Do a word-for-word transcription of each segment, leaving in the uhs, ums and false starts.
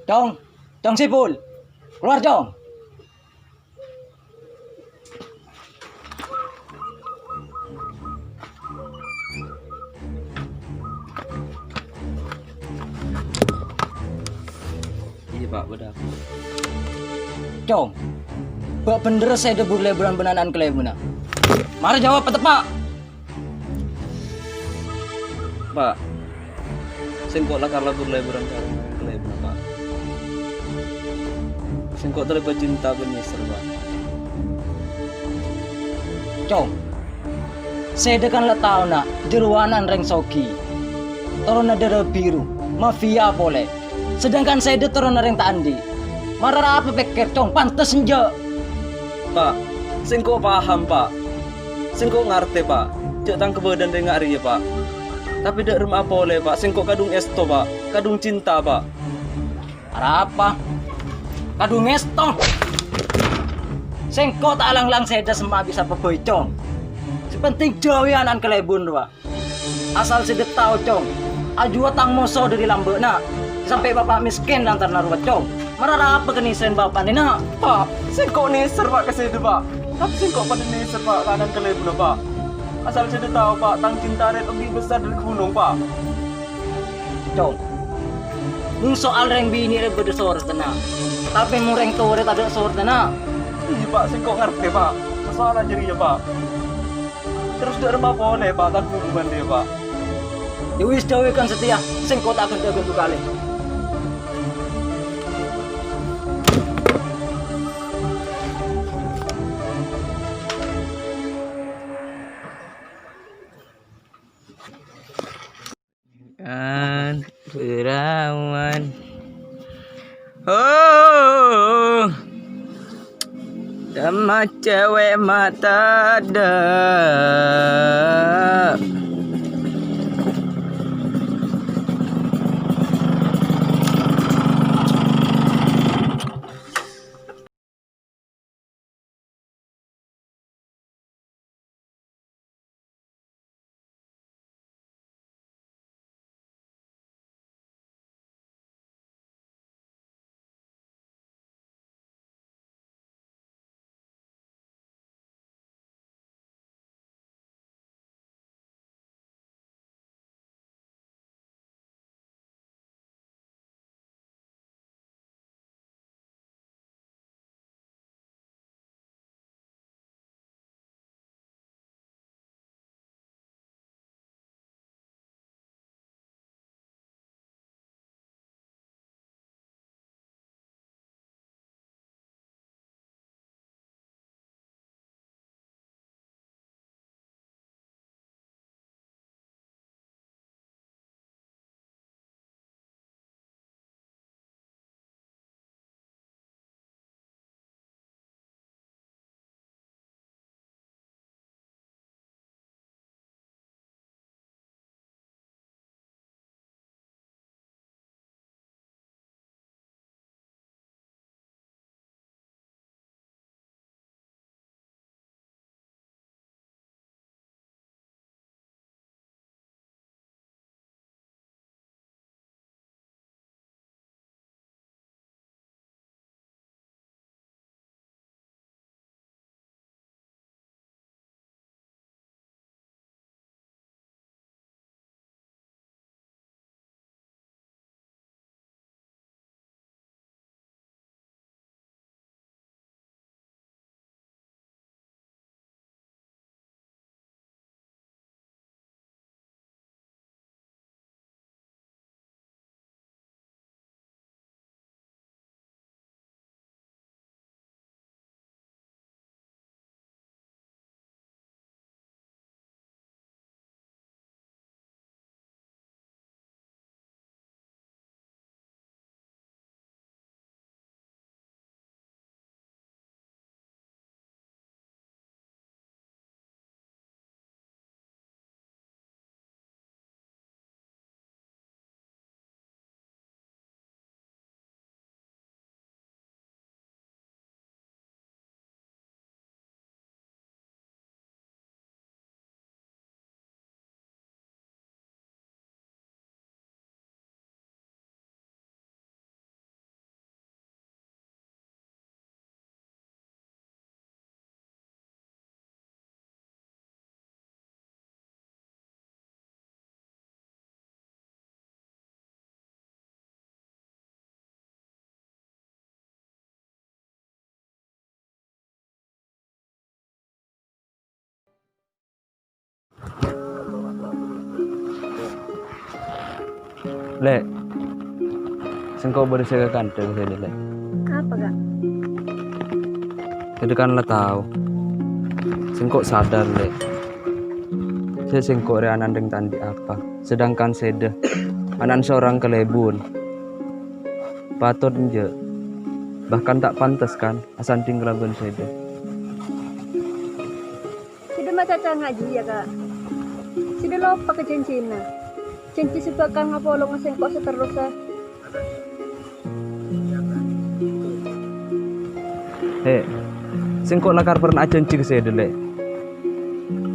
Cong, Cong Sipul, keluar, Cong. Iyâ, Pak, bâḍâ. Cong, bâ' bhender sèḍâ bur-lèburân bân ana'na kalèbunna. Mara jawab, pateppa'! Pak, sèngko' la kala bur-lèburân sareng kalèbunna, Pak. Sèngko' tarèba cinta bân nèser, Pak. Cong, sèḍâ kan la taona jârowa ana'na rèng soghi, toronna ḍârâ biru, mafia polè. Sedangkan sèḍâ toronna rèng ta' anḍi'. Mara arapa pèkkèr, Cong, pantes enjâ'. Pak, sèngko' paham, Pak. Sèngko' ngartè, Pak, jâ' tang kabâḍâ'ân rèng nga' rèya, Pak. Tapè ḍâ' remma'a polè, Pak, sèngko' kaḍung èsto, Pak, kaḍung cinta, Pak. Arapa? Kaḍung èsto? Sèngko' ta' lang-lang sèḍâ semma' bisa pabâi, Cong. Sè pentèng jâuwi ana'na kalèbun rowa. Asal sèḍâ tao, Cong, ajuwâ tang moso ḍâri lambâ'na, sampè' bapa' mèskèn lantaran arowa, Cong. Mara arapa kènèsèn bapa'na, Na'? Pa', sèngko' nèser, Pa', ka sèḍâ, Pa'. Tapè sèngko' paḍâ nèser, Pa', ka ana'na kalèbunna, Pa'. Asal sèḍâ tao, Pa', tang cinta rèya lebbi besar ḍâri ghunong, Pa'. Cong, mon soal rèng binè' rèya bâḍâ sorotanna, tapè mon rèng towa rèya taḍâ' sorotanna. Iyâ, Pa', sèngko' ngartè, Pa', masalah jârèya, Pa'. Terros ḍâ' remma polè, Pa', tang hubungan rèya, Pa'? Yâ wis, jâuwi kan satèya, sèngko' ta' ghântè-ghântè kalè. Kan perawan. Oh, sama cewek mata ada. Lè', sèngko' bâdâ sè èkakanta ka sèdâ, Lè'. Apa, Kak? Sèdâ kan la tao. Sèngko' sadar, Lè'. Sè sèngko' rè ana'na rèng ta' andi' apa. Sedangkan sèdâ ana'na seorang kalèbun. Patot enjâ'. Bahkan ta' pantes, kan, asanding kalabân sèdâ. Sèdâ macaca ngajhi, yâ, Kak. Sèdâ loppa ka janjina. Janji sè bhâkal ngapolonga sèngko' saterrossa. He, sèngko' lakar pernah ajanji ka sèdâ, Lè'.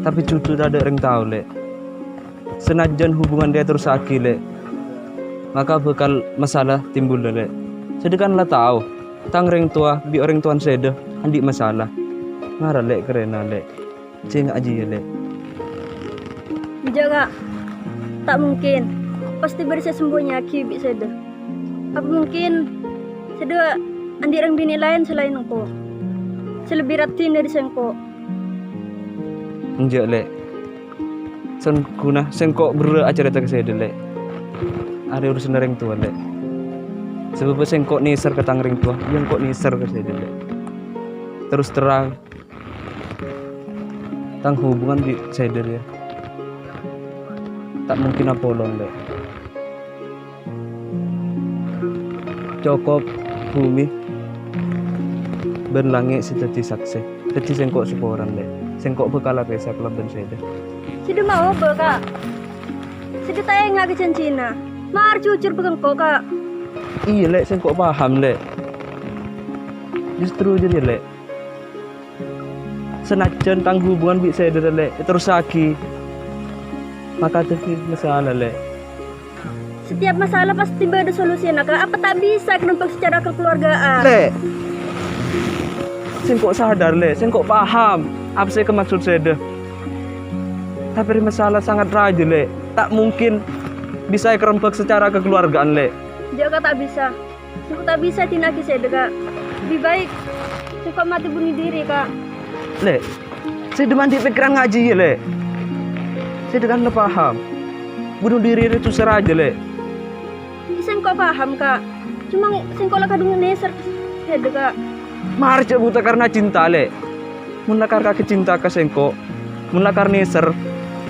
Tapè jhujhur tadâ' rèng tao, Lè'. Sanajjân hubungan rèya terrossaghi, Lè', maka bhâkal masalah timbul, Lè'. Sèdâ kan la tao, tang rèng towa bi' orèng towana sèdâ andi' masalah. Mara, Lè', karèna, Lè'. Sènga' jiyâ, Lè'. Enjâ', Kak. Ta' mungkin. Pastè bâdâ sè èsembunyiaghi bi' sèdâ. Apa mungkin sèdâ andi' rèng binè' laèn salaèn engko'? Sè lebbi raddhin dâri sèngko'. Enjâ', Lè'. Sèngghuna sèngko' berrâ' acarèta ka sèdâ, Lè'. Arèya urusanna rèng towa, Lè'. Sabâbbhâ sèngko' nèser ka tang rèng towa, iyâ engko' nèser ka sèdâ, Lè'. Terros terrang, tang hubungan bi' sèdâ rèya ta' mungkin apolong, Lè'. Cokop bhumè bân langngè' sè dhâddhi saksè. Dhâddhi sèngko' saporana, Lè'. Sèngko' bhâkal apèsa kalabân sèdâ. Sèdâ maobâ, Kak. Sèdâ ta' enga' ka janjina. Mara jhujhur bân engko', Kak. Iyâ, Lè', sèngko' paham, Lè'. Justru jârèya, Lè'. Sanajjân tang hubungan bi' sèdâ, Lè', èterrossaghi, maka dhâddhi masalah, Lè'. Setiap masalah pasti bâdâ solusina, Kak. Apa ta' bisa èkarembhâk secara kekeluargaan? Lè', sèngko' sadar, Lè'. Sèngko' paham apa sè èkamaksod sèdâ. Tapè rè masalah sangat rajâ, Lè'. Ta' mungkin bisa èkarembhâk secara kekeluargaan, Lè'. Jhâ', Kak, ta' bisa. Sèngko' ta' bisa dina'aghi sèdâ, Kak. Lebbi baik sèngko' matè bunuh diri, Kak. Lè', sèdâ ma' andi' pèkkèran ngajhi, yâ, Lè'. Sèdâ kan la paham. Bunuh diri rè dhusa rajâ, Lè'. Sèngko' paham, Kak. Coma sèngko' la kadhung nèser sèdâ, Kak. Mara jhâ' buta karena cinta, Lè'. Mon lakar kakè cinta ka sèngko', mon lakar nèser,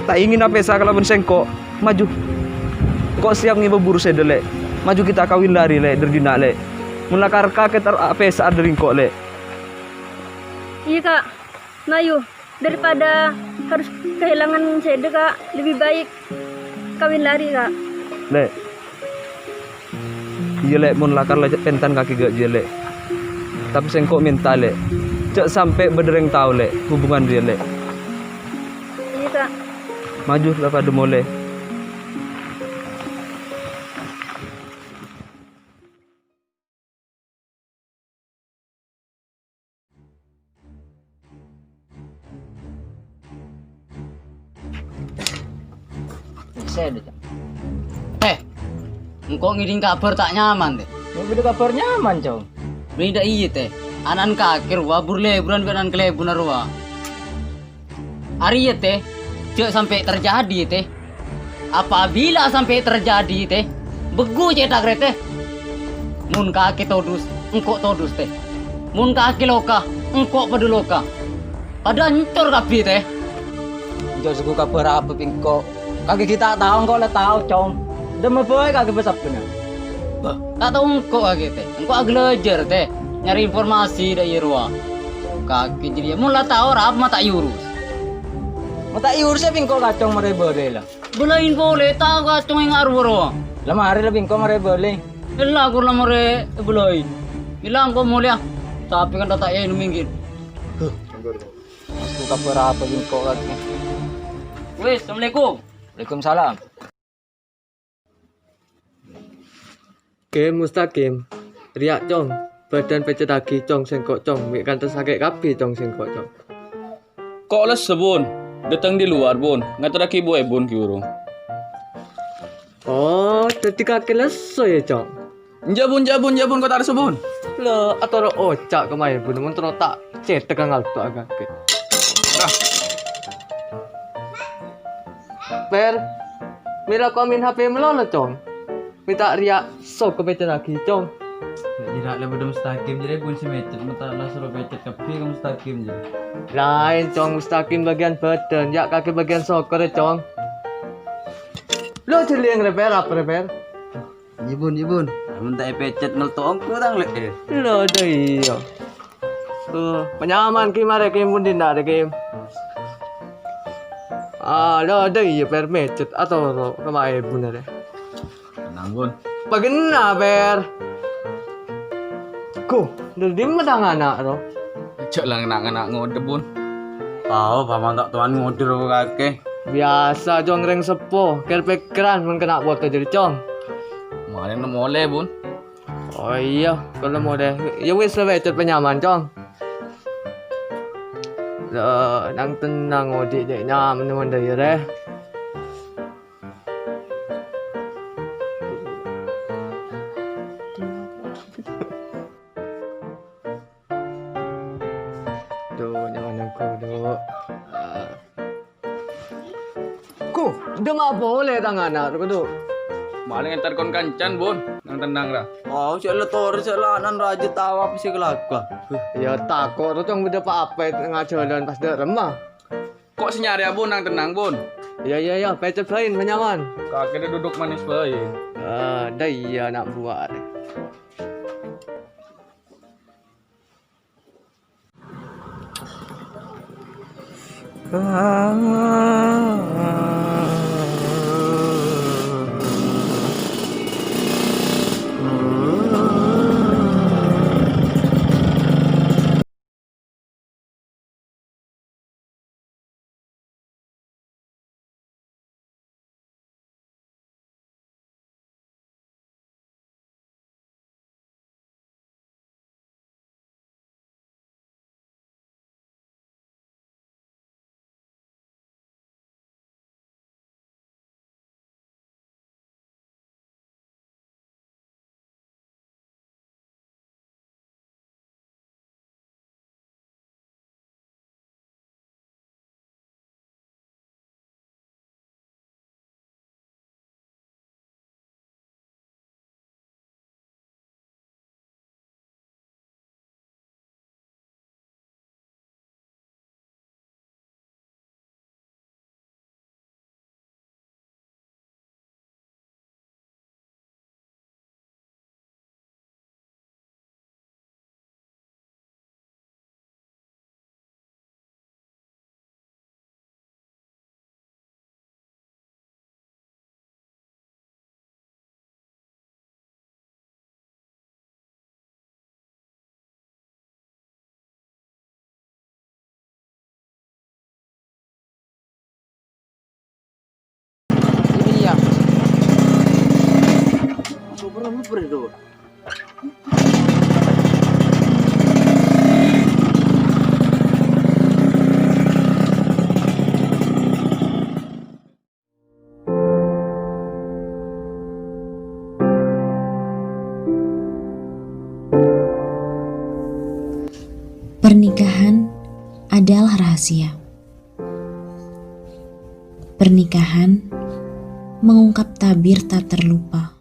ta' ingin apèsa kalabân sèngko', maju. Engko' siap ngibâ buru sèdâ, Lè'. Maju kita kawin lari, Lè', dâri dinna', Lè'. Mon lakar kakè ter-, apèsa dâri engko', Lè'. Iyâ, Kak. Mayu, daripada harus kehilangan sèdâ, Kak, lebih baik kawin lari, Kak. Lè'. Iyâ, Lè', mon lakar la jhâ' pèntan kakè ghâ' jiyâ, Lè'. Tapè sèngko' mènta, Lè'. Jhâ' sampè' bâdâ rèng tao, Lè', hubungan rèya, Lè'. Iyâ, Kak. Maju la padâ molè. Sèdâ, Cong. Eh, engko' ngèdhing kabhâr ta' nyaman, Tè. Bâdâ kabhâr nyaman, Cong. Bâdâ iyâ, Tè. Ana'na kakè rowa bur-lèburân bi' ana'na kalèbunna rowa. Arèya, Tè, jhâ' sampè' terjadi, Tè. Apabila sampè' terjadi, Tè, bâghu cèthak rè, Tè. Mon kakè todus, engko' todus, Tè. Mon kakè loka, engko' padâ loka. Padâ ancor kabbhi, Tè. Jhâ' sèngko' kabhâr apa bi' engko'? Kakè ghi' ta' tao, engko' la tao, Cong. Dâmma bhâi kakè bâ-sabbhânna. Bâh, ta' tao engko' kakè, Tè. Engko' aghâlâjâr, Tè. Nyarè informasi dâ' iyâ rowa. Kakè jârèya mon la tao, arapa ma' ta' èurus? Ma' ta' èurus bi' engko' kacong marè bâlâi la. Bâlâi polè, tao kacong enga' rowa-rowa. La marè la bi' engko' marè bâlâi. Ella kor la marè bâlâi. Ella engko' molèya. Sapè kan ta' ènom ènggi. Huh. Mas, kabhâr apa bi' engko' kakè? Wis, assalamualaikum. Waalaikumsalam. Kim, Mustaqim. Rèya', Cong. Bâdân pècèttaghi, Cong, sèngko', Cong. Mè' kantos sakè' kabbhi, Cong, sèngko', Cong. Ko' lesso, Bun. Dâteng dâri lowar, Bun. Ngaterraghi bu-, èbun ghi' bhuru. Oh, dhâddhi kakè lesso, yâ, Cong? Enjâ', Bun, enjâ', Bun, enjâ', Bun, ko' ta' lesso, Bun. Lho, atoro' oca' ka maèbun, mon terro ta' cèthagghâ ngalto ka kakè. Ah. Per, mèra ko' maèn H P malolo, Cong. Mè' ta' rèya soko pècèttaghi, Cong. Jâ' jârèya la bâdâ Mustaqim, jârèya bun sè mècèt, mè' ta' la soro pècèt kabbhi ka Mustaqim, jârèya. Laèn, Cong, Mustaqim bâgiyân bâdân, yâ' kakè bâgiyân soko rè, Cong. Lo, jâ' lèyèng rè, Per, apa rè, Per? Iyâ, Bun, iyâ, Bun. Mon ta' èpècèt ngelto ongghu tang lè'. Lo, dâ' iyâ. Oh, panyaman, Kim, arè, Kim, pon dinna' rè, Kim. Ah, lo, dâ' iyâ, Per, mècèt, atoro', kamaè, Bun, arè. Tenang, Bun. Paghenna, Per. Ko, dâri dimma tang ana' ro? Jâ' la ngèna'-ngèna' ngodâ, Bun. Tao, Paman ta' towan ngodâ ro kakè. Biyasa, Cong, rèng seppo, kèr-pèkkèran mon kèna' poto jârèya, Cong. Malèng nemmo ollè, Bun. Oh iyâ, kala molè. Yâ wis, la pècèt panyaman, Cong. La, nang-tennang odi' dâ' nyaman mandâ iyâ rè. Dhu, nyaman engko', dhu. Ah. Ko, dâ' ma' polè tang ana', kodhu. Malèng entar kon-kancan, Bun. Nang-tennang, ra. Oh, sè la torè, sè la anan rajâ tao apa sè kalako. Yâ, tako' ro, Cong, bâdâ pa-apa è tengnga jhâlân pas dâ' remma. Ko' sè nyarè, Bun, nang-tennang, Bun. Iyâ, iyâ, iyâ, pècèt bhâi, panyaman. Kakè duduk manis bhâi. Ah, dâ' iyâ, ana' buwâ rè. Ini ya. Super, super itu. Pernikahan adalah rahasia. Pernikahan mengungkap tabir tak terlupa.